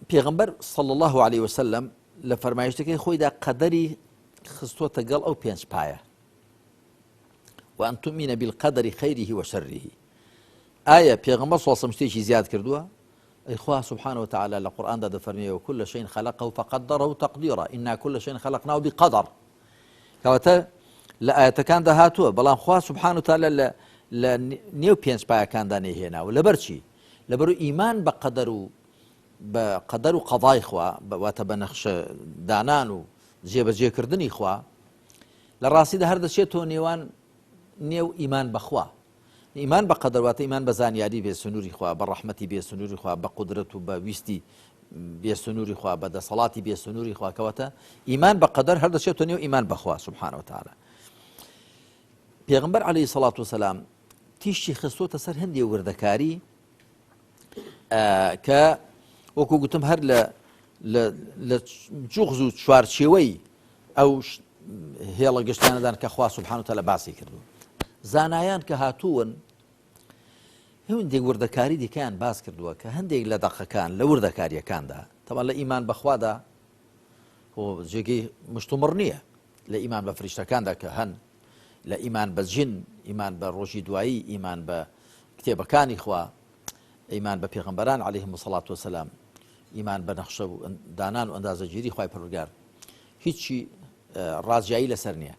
پێغەمبەر صلى الله عليه وسلم لە فەرمایشتەکەی خۆیدا قەدەری خستووەتە گەڵ ئەو پێنج پایە وأن تؤمن بالقدر خيره وشره. ئایا پێغەمبەر صلی الله شتێکی زیاد کردووە؟ ئەی خوا سبحانه وتعالى لە قورئاندا دەفەرمێ وكل شيء خلقه فقدره تقديرا إنا كل شيء خلقناه بقدر. کەواتە لە ئاەتەکاندا هاتووە، بەڵام خوا سبحانه وتعالى لە نێو پێنج پایەکاندا نەیهێناوە. لەبەر چی؟ لەبەر ئیمان بە قەدەر و بە قەدەر و قەضای خوا، واتە بە نەخشە دانان و جێبەجێکردنی خوا، لە ڕاستیدا هەر دەچێتەوە نێوان نێو ئیمان بەخوا. ئیمان بە قەدەر واتە ئیمان بە زانیاری بێ سنووری خوا، بە ڕەحمەتی بێ سنووری خوا، بە قودرەت و بە ویستی بێ سنووری خوا، بە دەسەڵاتی بێ سنووری خوا. کەواتە ئیمان بە قەدەر هەر دەچێتەوە نێو ئیمان بەخوا سبحانە وتعالی. پێغەمبەر عەلەیهی سەڵات وسەلام تیشکی خستۆتە سەر هەندێ وردەکاری کە وەکو گوتم هەر لە جوغز و چوارچێوەی ئەو هێڵە گشتانەدان کە خوا سبحانه وتعالی باسی کردو. زانایان کە هاتوون هەندێک وردەکاری دیکەیان باس کردووە کە هەندێک لە دەقەکان لە وردەکاریەکاندا تەبا لە ئیمان بەخوادا جێگەی مشتومڕ نییە، لە ئیمان بە فریشتەکاندا کە هەن، لە ئیمان بە جن، ئیمان بە ڕۆژی دوایی، ئیمان بە کتێبەکانی خوا، ئیمان بە پێغەمبەران عەلەیهم الصلاة والسلام، ئیمان بە نەخشە و دانان و ئەندازەگیری خوای پەروەردگار، هیچی ڕاجیایی لەسەر نییە.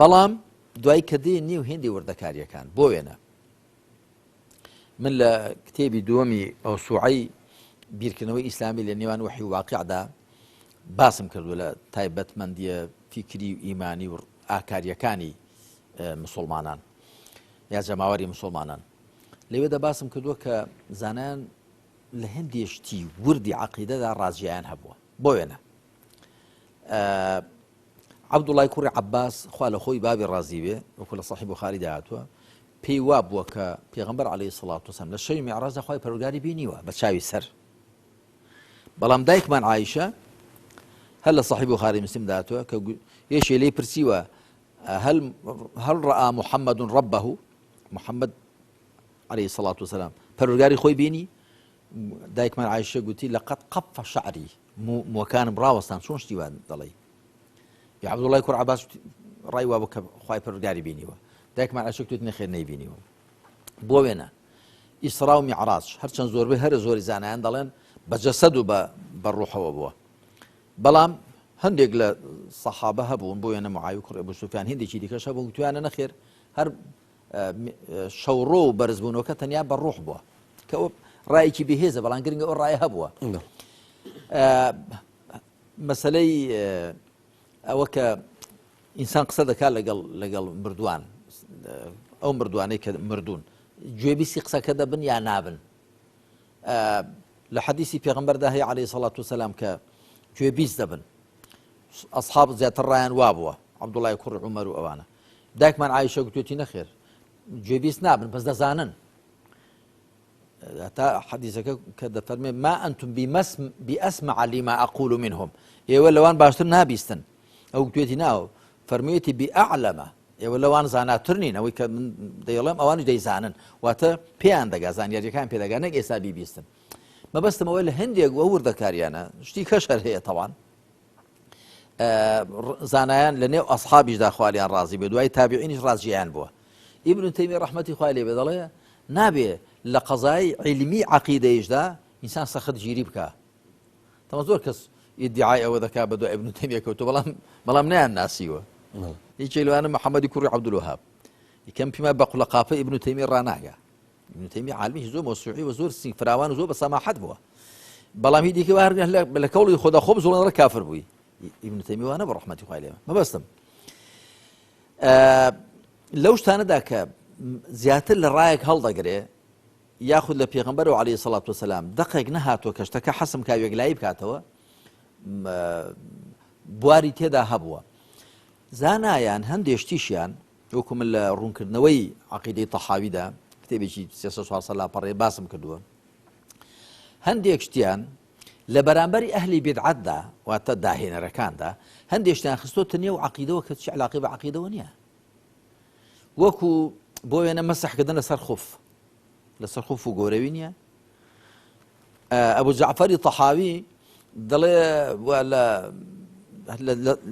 بەڵام دوای کە دێ نێو هێندی وردەکاریەکان، بۆ وێنە من لە کتێبی دووەمی مەوسوعەی بیرکردنەوەی ئیسلامی لە نێوان وەحی و واقعدا باسم کردو لە تایبەتمەندیە فیکری و ئیمانی و ئاکاریەکانی مسلمانان یا جەماوەری مسلمانان. لەوێدا باسم کردووە کە زانایان لە هەندێ شتی وردی عەقیدەدا ڕازیان هەبووە. بۆ وێنە عەبدوڵای کوڕی عەباس خوا لە خۆی بابی ڕازی بێ، وەکو لە سەحیح بوخاریدا هاتووە، پێی وا بووە کە پێغەمبەر عەلەیهی سڵات وسلام لە شەوی میعڕاجدا خوای پەروەردگاری بینیوە بە چاوی سەر. بەڵام دایکمان عایشە هەر لە سەحیح بوخاری مسلمدا هاتووە کە یەکێ لێی پرسیوە هل هل رأى محمد ربه، محمد عەلەیهی سڵات وسلام پەروەردگاری خۆی بینی؟ دایکمان عایشە گوتی لقد قف شعری، موەکانم ڕاوەستان، چۆن شتی وا دەڵێی؟ یا عەبدوڵای کوڕ عەباس ڕای وا بوو کە خوای پەروەردگاری بینیوە. دایکمان عایشە گوتی نەخێر نەیبینیوە. بۆ وێنە ئیسرا و میعراج هەرچەند زۆربەی هەرە زۆری زانایان دەڵێن بە جەسەد و بە ڕوحەوە بووە، بەڵام هەندێک لە سەحابە هەبوون، بۆ وێنە معاویە کوڕی ئەبو سوفیان، هەندێکی دیکەش هەبوون گوتویانە نەخێر هەر شەوڕۆ و بەرزبوونەوەکە تەنیا بە ڕوح بووە، کە ئەو ڕایەکی بەهێزە، بەڵام گرنگە ئەو ڕایە هەبووە. مەسلەی ئەوە کە ئینسان قسە دەکات لەگەڵ مردووان، ئەو مردووانەی کە مردوون گوێبیستی قسەکە دەبن یا نابن. لە حەدیسی پێغەمبەردا هەیە عەلەیهی سەڵات وسەلام کە گوێبیست دەبن. ئەصحاب زیاتر ڕایان وابووە، عەبدوڵای کوڕی عومەر و ئەوانە. دایکمان عایشە گوتوێتی نەخێر گوێبیست نابن، بەس دەزانن. تا حەدیسەکە کە دەفەرمێ ما ئەنتم بئەسمع لما ئەقول منهم، ئێوە لەوان باشتر نابیستن. ئەو گوتوێتی ناو فەرموویەتی بئەعلەمە، ئێوە لەوان زاناتر نین، ئەوەی کە من دەیڵێم ئەوانیش دەیزانن، واتە پێیان دەگا، زانیاریەکان پێدەگا، نەک ئێستا بیبیستن. مەبەستم ئەوەی لە هەندێک وە وردەکاریانە شتی کەش هەر هەیە. تەوان زانایان لە نێو ئەصحابیشدا خوالیان ڕازی بێ، دوای تابعینیش ڕازیان بووە. ئیبن تەیمیە ڕەحمەتی خوای لێ بێ دەڵێ نابێ لە قەزای عیلمی عەقیدەیشدا ئینسان سەخت گیری بکا. تەمە زۆر کەس ئیدعای ئەوە دەکا بە دوای ئیبن تەیمیە کەوتووە بەڵام بەڵام نەیان ناسیوە. یەکێ لەوانە محەممەدی کوڕی عەبدولوەهاب یەکەم پیما بە قولەقاپە ئیبن تەیمیە ڕاناگا. ئیبن تەیمیە عالمێکی زۆر مەوسوعی و زۆر سینگ فراوان و زۆر بە سەماحەت بووە. بەڵام هی دیکە هەر لە کەوڵی خۆدا خۆ بزوڵێنڕ کافر بووی. ئیبن تەیمیە وانە بە ڕەحمەتی خوای لێ مەبەستم لەو شتانەدا کە زیاتر لە ڕایەک هەڵدەگرێ یاخود لە پێغمبەر و عەلەیهی سەڵات وسلام دەقێک نەهاتووە کە شتەکە حەسم کا وێگلایی بکاتەوە بواری تێدا هەبووە زانایان هەندێ شتیشیان وەکو من لە ڕوونکردنەوەی عقیدەی تەحاویدا کتێبێکی 300 لاپەڕێ باسم کردووە هەندێک شتیان لە بەرامبەری ئەهلی بیدعەتدا واتە داهێنەرەکاندا هەندێ شتیان خستۆتە نێو عەقیدەوە کە چ علاقەی بە عەقیدەوە نییە وەکو بۆ وێنە مەسحکردن لەسەر خوف لەسەر خوف و گۆرەوی نییە ئەبوو جەعفەری تەحاوی دەڵێ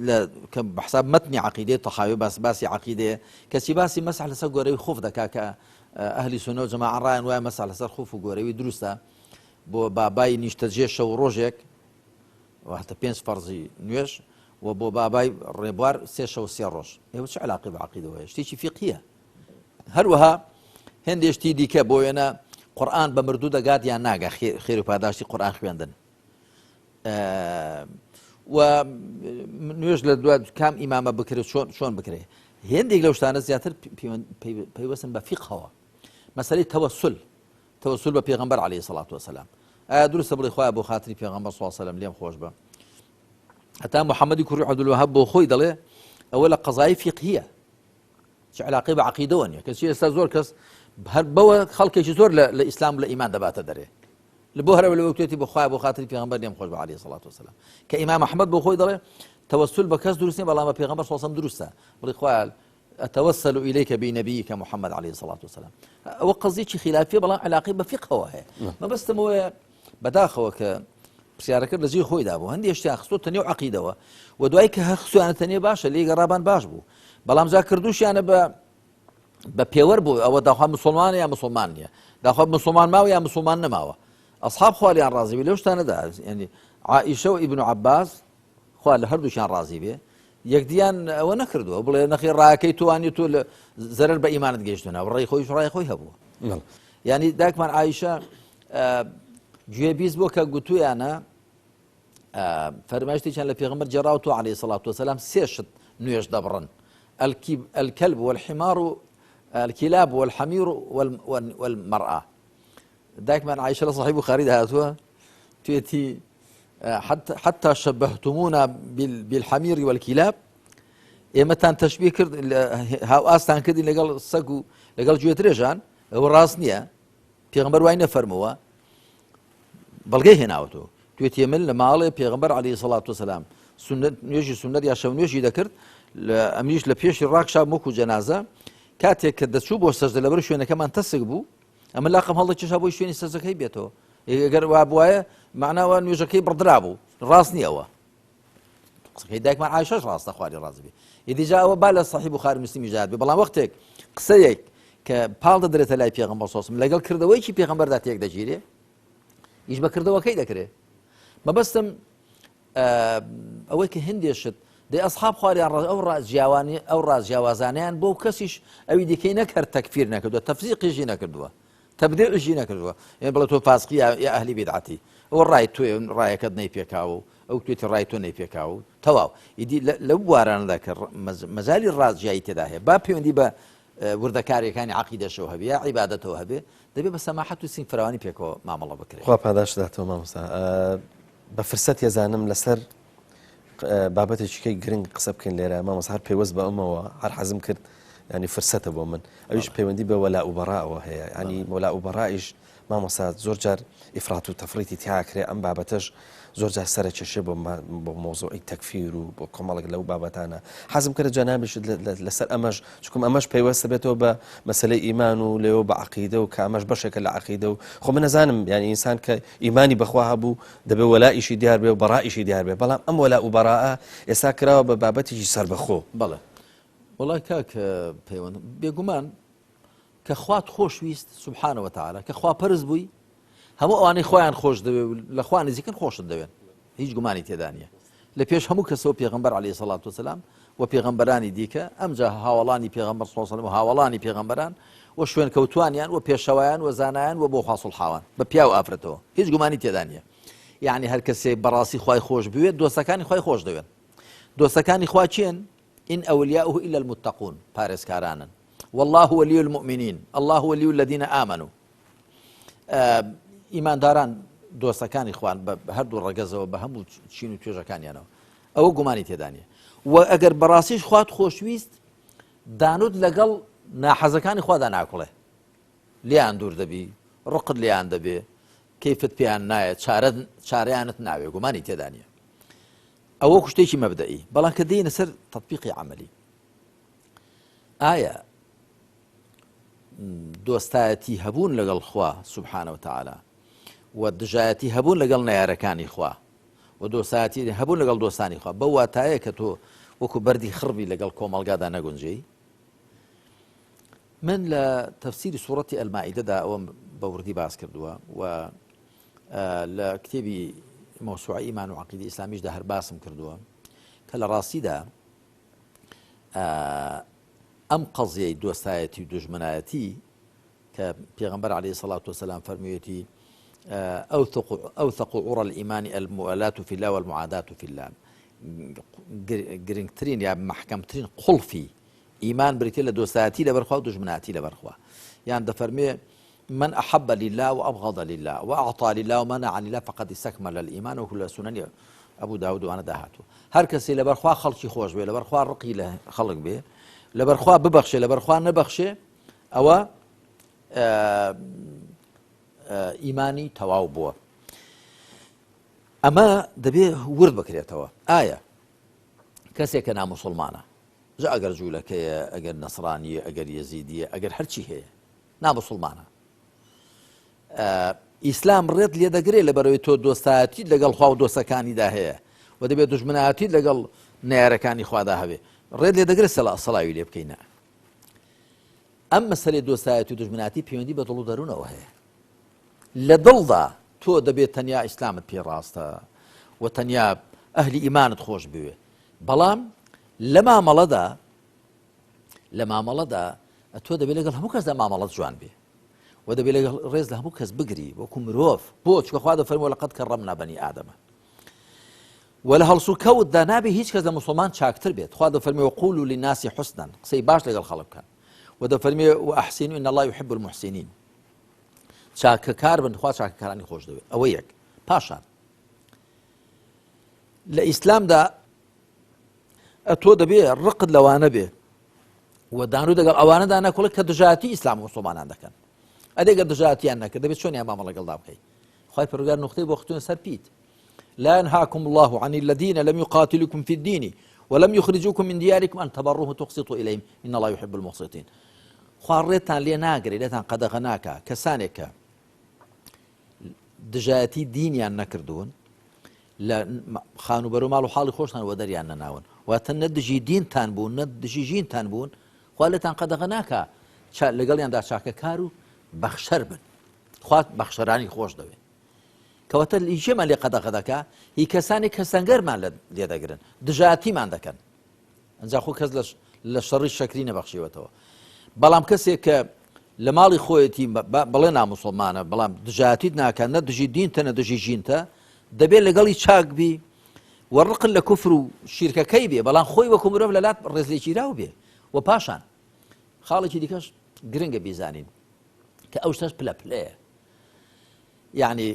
لە کە بەحساب مەتنی عقیدەی تەحاوی باس باسی عقیدەیە کەچی باسی مەسح لەسەر گۆرەوی خوف دەکا کە ئەهلی سونە و جەماعە ڕایان وایە مەسح لەسەر خوف و گۆرەوی دروستە بۆ بابای نیشتەجێ شەو و ڕۆژێک واتە پێنج فەرزی نوێژ و بۆ بابای ڕێبوار سێ شەو سێ ڕۆژ ئێوە چ علاقی بە عقیدەوە هەیە شتێکی فیقهیە هەروەها هێندێ شتی دیکە بۆ وێنە قورئان بە مردوو دەگات یان ناگا خێر و پاداشتی قورئان خوێندن و نوێژ لە دو کام ئیمامە بکرێت چۆن چۆن بکرێت هێندێک لەو شتانە زیاتر پەیوەستن بە فیقهەوە مەسەلەی تەوەسل تەوەسول بە پێغەمبەر علیە سڵات وسلام ئایا دروستە بڵێ خوایە بۆ خاتری پێغەمبەر صلی الله علیه وسلم لێم خۆش بە هەتا محەممەدی کوڕی عەبدولوەهاب بۆ خۆی دەڵێ ئەوە لە قەزای فیقهیە چ علاقەی بە عقیدەوە نییە کەچی ئێستا زۆر کەس هەر بەوە خەڵکێکی زۆر لە ئیسلام لە ئیمان دەباتە دەرێ لە بۆ هەرەوە لەوە توێتی بخوای بۆ خاتری پێغەمبەر لێم خۆش بە علیه الصلاة والسلام کە ئیمام ئەحمەد بۆ خۆی دەڵێ تەوەسول بە کەس دروست نیە بەڵام بە پێغەمبەر صلی الله علیه وسلم دروستە بڵێ خوایە اتوسل الیک بنبیک محمد علیه الصلاة والسلام ئەوە قەزیەکی خلافیە بەڵام علاقەی بە فیقهەوە هەیە مەبەستم ئەوەیە بەداخەوە کە پرسیارەکە لە جێی خۆیدا بوو هەندێک شتیان خستۆتە نێو عەقیدەوە و دوای کە هەر خستویانەتە نێو باشە لێی گەڕابان باش بوو بەڵام جا کردوشیانە بە بە پێوەر بوو ئەوە داخوا مسلمانە یا مسلمان نییە داخوا مسلمان ماوە یا مسلمان نەماوە ئەصحاب خوالیان ڕازی بێ لەو شتانەدا ینی عائیشە و ئیبن عەباس خوا لە هەردووکیان ڕازی بێ یەکدیان ئەوە نەکردووە بڵێ نەخی ڕاکەی توانی تۆ لە زەرەر بە ئیمانت گەیشتنە ڕێی خۆیش ڕای خۆی هەبوو ینی داکمان عیشە گوێبیست بۆ کە گوتویانە فەرمایشتێکیان لە پێغمبەر جێراوە تۆ عليه سڵات وسلام سێ شت نوێژ دەبڕن الكلب والحمار الكلاب والحمير والمرأة دایکمان عائشە لە صحیح بخاری هاتووە توێتی حتى شبهتمونا بالحمير والكلاب ئێمەتان تەشبیه کرد هاوئاستان کردین لەگەڵ سەگ و لەگەڵ گوێدرێژان ئەوە ڕاست نییە پێغمبەر وای نەفەرمووە بەڵگەی هێناوەتەوە توێتی من لە ماڵێ پێغمبەر علی سەڵات وسلام سنت نوێژی سنت یا شەو نوێژی دەکرد لە ئەمیش لە پێشی ڕاکشا وەکو جەنازە کاتێک کە دەچوو بۆ سەجدە لەبەر شوێنەکەمان تەسک بوو ئەمە لاقم هەڵدەکێشا بۆی شوێنی سەجدەکەی بێتەوە ئەگەر وا بواە معناوە نوێژەکەی بڕدرا بوو ڕاست نییە ئەوە قسەکەی دایکمان عایشەش ڕاستە خواری ڕازی بێ ئیدی جا ئەوە با لە صحیح بخاری مسلمی جات بێ بەڵام وەختێک قسەیەک کە پاڵ دەدرێتە لای پێغەمبەر صلی لەگەڵ کردەوەیکی پێغەمبەردا تێک دەگیرێ ئیش بە کردەوەکەی دەکرێ مەبەستم ئەوەی کە هندێ شت دەی ئەسحاب خواریان ڕ ئەو ڕاجیاوانی ئەو ڕاجیاوازانیان بۆ کەسیش ئەوی دیکەی نەکرد تەکفیر نەکردووە تەفزیقیشی نەکردووە تەبدیعیشی نەکردووە یان بڵێ تۆ فاسقی یا ئەهلی بیدعەتی ئەوە ڕای تۆیە ڕایەکەت نەیپێکاوە و ئەو توێتی ڕای تۆ نەیپێکاوە و تەواو ئیدی لەو بوارانەدا کە مەجالی ڕاجیایی تێدا هەیە با پەیوەندی بە وردەکاریەکانی عەقیدەشەوە هەبێ یا عیبادەتەوە هەبێ دەبێ بە سەماحەت و سینگ فراوانی پێکەوە مامەڵە بکرێت. خوا پاداشت داتەوە مامۆستا بە فرسەت ێزانم لەسەر بابەتێکی کەی گرنگ قسە بکەین لێرە مامۆستا هەر پەیوەست بە ئەمەوە هەر حەزم کرد ینی فرسەتە بۆ من ئەویش پەیوەندی بە وەلا و بەڕاوە هەیە ینی وەلا و بەڕائیش مامۆستا زۆر جار ئیفرات و تەفریتی تیاکرێ ئەم بابەتەش زۆر جار سەرە کێشێ بۆ بۆ مۆزوعی تەکفیر و بۆ کۆمەڵێک لەو بابەتانە حەزم کرد جەنابیشت لەسەر ئەمەش چکم ئەمەش پەیوەستە بێتەوە بە مەسلەی ئیمان و لێەوە بە عقیدە و کە ئەمەش بەشێکە لە عقیدە و خۆ من نەزانم یعنی ئینسان کە ئیمانی بەخوا هەبوو دەبێ وەلائیشی دیار بێ و بەڕائیشی دیار بێ بەڵام ئەم وەلا و بەڕائە ئێستا کراوە بە بابەتێکی سەربەخۆ. بەڵێ وەڵای کاک پەیوەند بێگومان. کە خوات خۆش ویست سبحانە وتعالی کە خوا پەرست بووی هەموو ئەوانەی خۆیان خۆش دەوێ و لە خوا نزیکن خۆشت دەوێن هیچ گومانی تێدا نییە لە پێش هەموو کەسەوە پێغەمبەر علیه سەڵات وسلام و پێغەمبەرانی دیکە ئەمجا هاوڵانی پێغەمبەر صلی الله و هاوڵانی پێغەمبەران و شوێن کەوتوانیان و پێشەوایان و زانایان و بۆ خوا سوڵحاوان بە پیاو ئافرەتەوە هیچ گومانی تێدا نییە یعنی هەر کەسێک بەڕاستی خوای خۆش بوێت دۆستەکانی خوای خۆش دەوێن دۆستەکانی خوا کێن إن أولياؤه إلا المتقون پارێزکارانن والله ولي المؤمنین الله ولي الذين آمنوا ئیمانداران دۆستەکانی خوان بە هەردوو ڕەگەزەوە بە هەموو چین و توێژەکانیانەوە ئەوە گومانی تێدانە و ئەگەر بەڕاستیش خوات خۆشویست دانوت لەگەڵ ناحەزەکانی خوادا ناکوڵێ لیان دوور دەبی ڕقت لیان دەبێ کەیفت پێیان نایە چارە چارەیانت ناوێ گومانی تێدانە ئەوە شتێکی مەبدەئی بەڵام کە دێنە سەر تطبیقی عملی ئایا دۆستایەتی هەبوون لەگەڵ خوا سبحانە وتعالی و دژایەتی هەبوون لەگەڵ نەیارەکانی خوا و دۆستایەتی هەبوون لەگەڵ دۆستانی خوا بەو واتایە کە تۆ وەکو بەردی خڕبی لەگەڵ کۆمەڵگادا نەگونجێی من لە تەفسیری سوڕەتی ئەلمائیدەدا ئەوەم بە وردی باس کردووە و لە کتێبی مەوسوعە ئیمان و عقیدی ئیسلامیشدا هەر باسم کردووە کە لە ڕاستیدا ئەم قەزیەی دۆستایەتی و دوژمنایەتی کە پێغەمبەر عەلەیهی سەڵات وسلام فەرموویەتی ئەوثق عرى الإيمان الموالاة في الله والمعاداة في الله گرنگترین یا محکەمترین قوڵفی ئیمان بریتە لە دۆستایەتی لەبەرخوا و دوژمناتی لەبەرخوا یان دەفەرمێ من أحب لله وأبغض لله وأعطى لله ومنع لله فقد استكمل الإيمان وەکو لە سونەنی ئەبو داود وانە داهاتوو هەر کەسێ لەبەرخوا خەڵکی خۆش بێ لەبەرخوا ڕقی لە خەڵک بێ لەبەرخوا ببەخشێ لەبەرخوا نەبەخشێ ئەوە ئیمانی تەواو بووە ئەمە دەبێ ورد بکرێتەوە ئایا کەسێکە نامسلمانە جا ئەگەر جوولەکەیە ئەگەر نەسرانیە ئەگەر یەزیدیە ئەگەر هەرچی هەیە نامسوڵمانە ئیسلام ڕێت لێ دەگرێ لە بەرەوەی تۆ دۆستایەتیت لەگەڵ خوا و دۆستەکانیدا هەیە و دەبێت دوژمنایەتیت لەگەڵ نەیارەکانی خوادا هەبێ ڕێت لێ دەگرێت سەلا سەلاوی لێ بکەینە ئەم مەسەلەی دۆستایەتی و دوژمناتی پەیوەندی بە دڵ و دەروونەوە هەیە لە دڵدا تۆ دەبێت تەنیا ئیسلامت پێ ڕاستە و تەنیا ئەهلی ئیمانت خۆش بوێ بەڵام لە مامەڵەدا لە مامەڵەدا تۆ دەبێت لەگەڵ هەموو کەسدا مامەڵەت جوان بێ و دەبێت لەگەڵ ڕێز لە هەموو کەس بگری وەکو مرۆڤ بۆ چکە خوا دەفەرمووە لەقەد کەڕەمنا بەنی ئادەمە و لە هەڵسو کەوتدا نابێ هیچ کەس لە مسلمان چاکتر بێت خوا دەفەرمێ وقولوا للناس حسنا قسەی باش لەگەڵ خەڵک بکەن و دەفەرمێ وأحسنوا إن الله يحب المحسنين چاکەکار بن خوا چاکەکارانی خۆش دەوێت ئەوە یەک پاشان لە ئیسلامدا ئەتۆ دەبێ ڕقت لەوانە بێ و دانو دەگەڵ ئەوانەدا نەکوڵێ کە دژایەتی ئیسلام و مسلمانان دەکەن ئەدێ گەر دژایەتیان نەکرد دەبێت چۆنیان مامەڵە لەگەڵدا بکەی خوای پەروەردگار نوختەی بۆ خستوون سەر پیت لا ينهاكم الله عن الذين لم يقاتلوكم في الدين ولم يخرجوكم من دياركم أن تبروهم وتقسطوا إليهم إن الله يحب المقسطين خوا ڕێتان لێ ناگرێ لێتان قەدەغە ناکا کەسانێک کە دژایەتی دینیان نەکردوون لە خانوبەرە و ماڵ و حاڵی خۆشتان وەدەریان نەناون واتە نە دژی دینتان بوون نە دژی ژینتان بوون خوا لێتان قەدەغە ناکا لەگەڵیاندا چاکەکار و بەخشەر بن خوا بەخشەرانی خۆش دەوێت کەواتە هیچێمان لێ قەدەغە دەکا هی کەسانی کە سەنگەرمان لێ دەگرن دژایەتیمان دەکەن ئەنجا خۆ کەس لە شەڕی شەکری نەبەخشیوەتەوە بەڵام کەسێک کە لە ماڵی خۆیەتی بڵێ نامسلمانە بەڵام دژاتیت ناکات نە دژی دینتە نە دژی ژینتە دەبێت لەگەڵی چاک بی و ڕقل لە کوفر و شیرکەکەی بێ بەڵام خۆی وەکو مرۆڤ لەلات ڕێزلێکیراو بێ و پاشان خاڵێکی دیکەش گرنگە بیزانین کە ئەو شتەش پلە پلەیە یعنی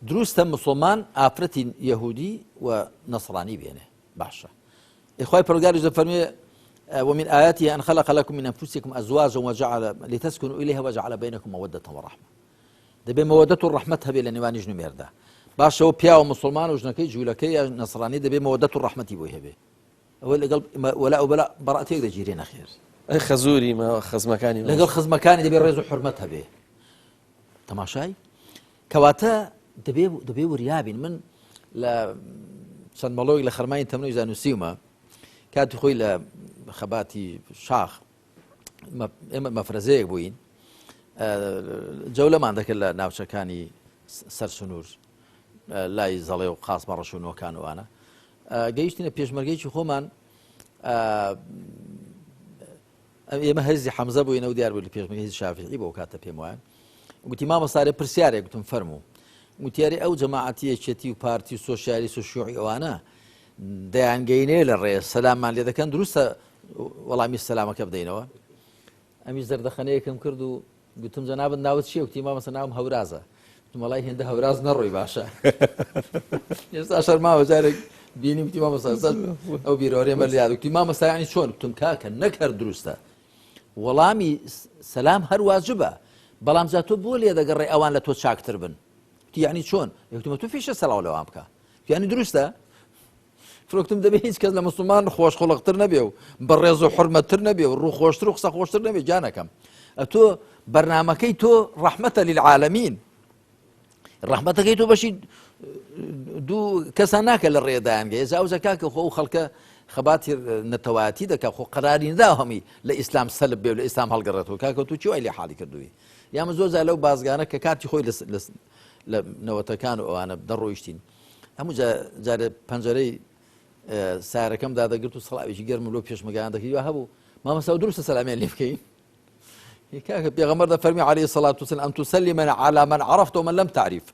دروستە مسلمان ئافرەتی یەهودی و نەسرانی بێنێ باشە ئێ خوای پەروەردگاریش دەفەرموێ ومن آياته أن خلق لكم من أنفسكم أزواجا وجعل لتسكنوا إليها وجعل بينكم مودة ورحمة دەبێ مەوەدەت و ڕەحمەت هەبێ لە نێوانی ژن و مێردا باشەوە پیاوە مسلمان و ژنەکەی جوولەکەی یا نەسرانی دەبێ مەوەدەت و ڕەحمەتی بۆی هەبێ ئەوە لەگەڵ وەلا و بەلا بەڕاتێک دەگیرێ نەخێر ئەی خەزوری خزمەکانی لەگەڵ خزمەکانی دەبێ ڕێز و حرمەت هەبێ تەماشای کەواتە دەبێ دەبێ وریابین من لە چەند مەڵۆی لە خەرمانی تەمنەوەی زانوسیومە کاتی خۆی لە خەباتی شاخ ئێمە مەفرەزەیەک بووین جەولەمان دەکرد لە ناوچەکانی سەر سنوور لای زەڵێ و قاسمە ڕەش و نۆکان وانە گەیشتینە پێشمەرگەیەکی خۆمان ئێمە هەرزی حەمزە بووینە و دیار بوو لە پێشمەرگە هیچ شافعی بۆ کاتە پێم وایە گوتی مامۆستارێ پرسیارێک گوتم فەرموو گوتیاری ئەو جەماعەتی یەکێتی و پارتی و سۆسیالیست و شیوعی ئەوانە دەیانگەینێ لە ڕێ سەلاممان لێ دەکەن دروستە وەڵامی سەلامەکە بدەینەوە ئەمی زەردەخەنەیەکم کرد و گوتم جەنابت ناوت چییە وتی مامۆستا ناوم هەورازە گوتم وەڵای هێندە هەوراز نەڕۆی باشە ئێستا شەرماوە جارێک بینی وتی مامۆستا ئەو بیرۆرێمە لە یاد وتی مامۆستا یانی چۆن گوتم کاکە نەک هەر دروستە وەڵامی سەلام هەر واجبە بەڵام جا تۆ بۆ لێ دەگەڕێ ئەوان لە تۆ چاکتر بن وتی یعنی چۆن گوتم تۆ فیشە سەلاو لەوان بکە یعنی دروستە فرۆکتم دەبێ هیچ کەس لە مسلمان خۆشخڵقتر نەبێ و بەڕێز و حرمەتتر نەبێ و ڕووخۆشتر و قسە خۆشتر نەبێ گیانەکەم ئەتۆ بەرنمەکەی تۆ ڕەحمەتە للعالمین ڕەحمەتەکەی تۆ بەشی دوو کەسان ناکە لە ڕێدایانگە ئێزا ئەو زەکاکە خۆ و خەڵکە خەباتی نەتەوایەتی دەکا خۆ قەراری ندا هەمی لە ئیسلام سەلب بێ و لە ئیسلام هەڵگەڕێتەوە کاکە تۆ چی وای لێ حاڵی کردووی یامە زۆر جار لەو بازگانە کە کاتی خۆی لە نەوەتەکان و ئەوانە دەڕۆیشتین هەموو جارێ پەنجەرەی سارەکەم دادەگرت و سڵاوێکی گەرم لۆ پێشمەگان دەکرد هەبوو مامەسا دروستە سەلامیان لێ بکەین کاکە پێغەمبەر دەفەرمی عەلەیهی سەڵات وسلام ئەن تسلم على من عرفت ومن لم تعرف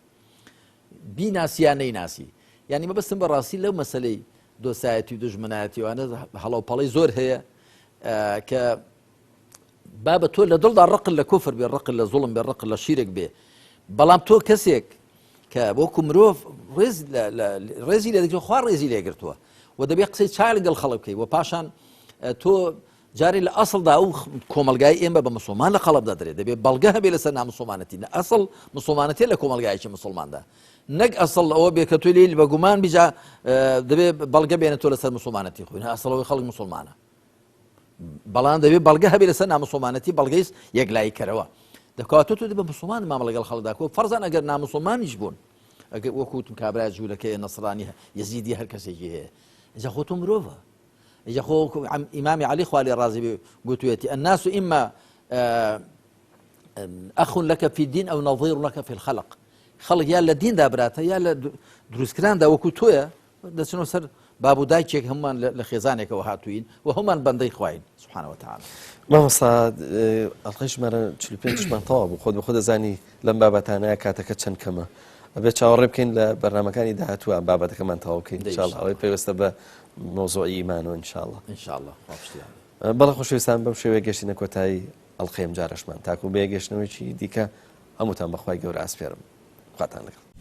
بیناسی یا نەیناسی یعنی مەبەستم بەڕاستی لەو مەسلەی دۆسایەتی و دژمنایەتی وانە هەڵەو پەڵەی زۆر هەیە کە بابە تۆ لە دڵدا ڕق لە کوفر بێ ڕق لە زوڵم بێ ڕق لە شیرێک بێ بەڵام تۆ کەسێک کە وەکو مرۆڤ ڕێز ڕێزی لێ دەگرێت خوا ڕێزی لێگرتووە و دەبێ قسەی چای لەگەڵ خەڵک بکەی و پاشان تۆ جارێ لە ئەسڵدا ئەو کۆمەلگای ئێمە بە مسلمان لە قەڵب دەدرێت دەبێت بەڵگە هەبێ لەسەر نامسلمانەتی لە ئەسڵ مسلمانەتی لە کۆمەلگایکی مسلماندا نەک ئەسڵ ئەوە بێ کە تۆ لێی بە گومان بیجا دەبێ بەڵگە بێنە تۆ لەسەر مسلمانەتی خۆی ئەسڵەوەی خەڵک مسلمانە بەڵام دەبێ بەڵگە هەبێ لەسەر نامسلمانەتی بەڵگەی یەکلایی کەرەوە دەکاتۆ تۆ بە مسلمان مامە لەگەڵ خەڵکدا کۆ فەرزان ئەگەر نامسلمانیش بوون ئەگەر وەکوتم کابرا جوولەکەی نەسرانی یەزیدی هەر کەسێکی هەیە جا خۆ تۆ مرۆڤە جا خۆ ئیمامی عەلی خوا لێ ڕازی بێ گوتوێتی الناس إما أخ لك في الدين أو نظير لك في الخلق خەڵک یا لە دیندا براتە یا لە دروستکراندا وەکو تۆیە دەچنەوە سەر باب و دایکێک هەموومان لە خێزانێکەوە هاتووین و هەموومان بەندەی خواین سبحانە وتعالی. مامۆستا ئەڵقەی ژمارە 45 شمان تەواو بوو خۆت بە خۆ دەزانی لەم بابەتانەیە کاتەکە چەند کەمە ئەبێت چاوەڕێ بکەین لە بەرنمەکانی داهاتووە بابەتەکەمان تەواو بکەین إن شاء الله ئەوەی پەیوەستە بە مەوزوعی ئیمان و إن شاء الله إن شاء الله خوا پشتیوان بێت. بەڵێ خۆشەویستان بەم شێوەیە گەشتینە کۆتایی ئەڵقەی ئەمجارەشمان تاکو بە یەکگەشتنەوەیەکی دیکە هەمووتان بەخوای گەورە ئەسپێرم خواتان لەگەڵ.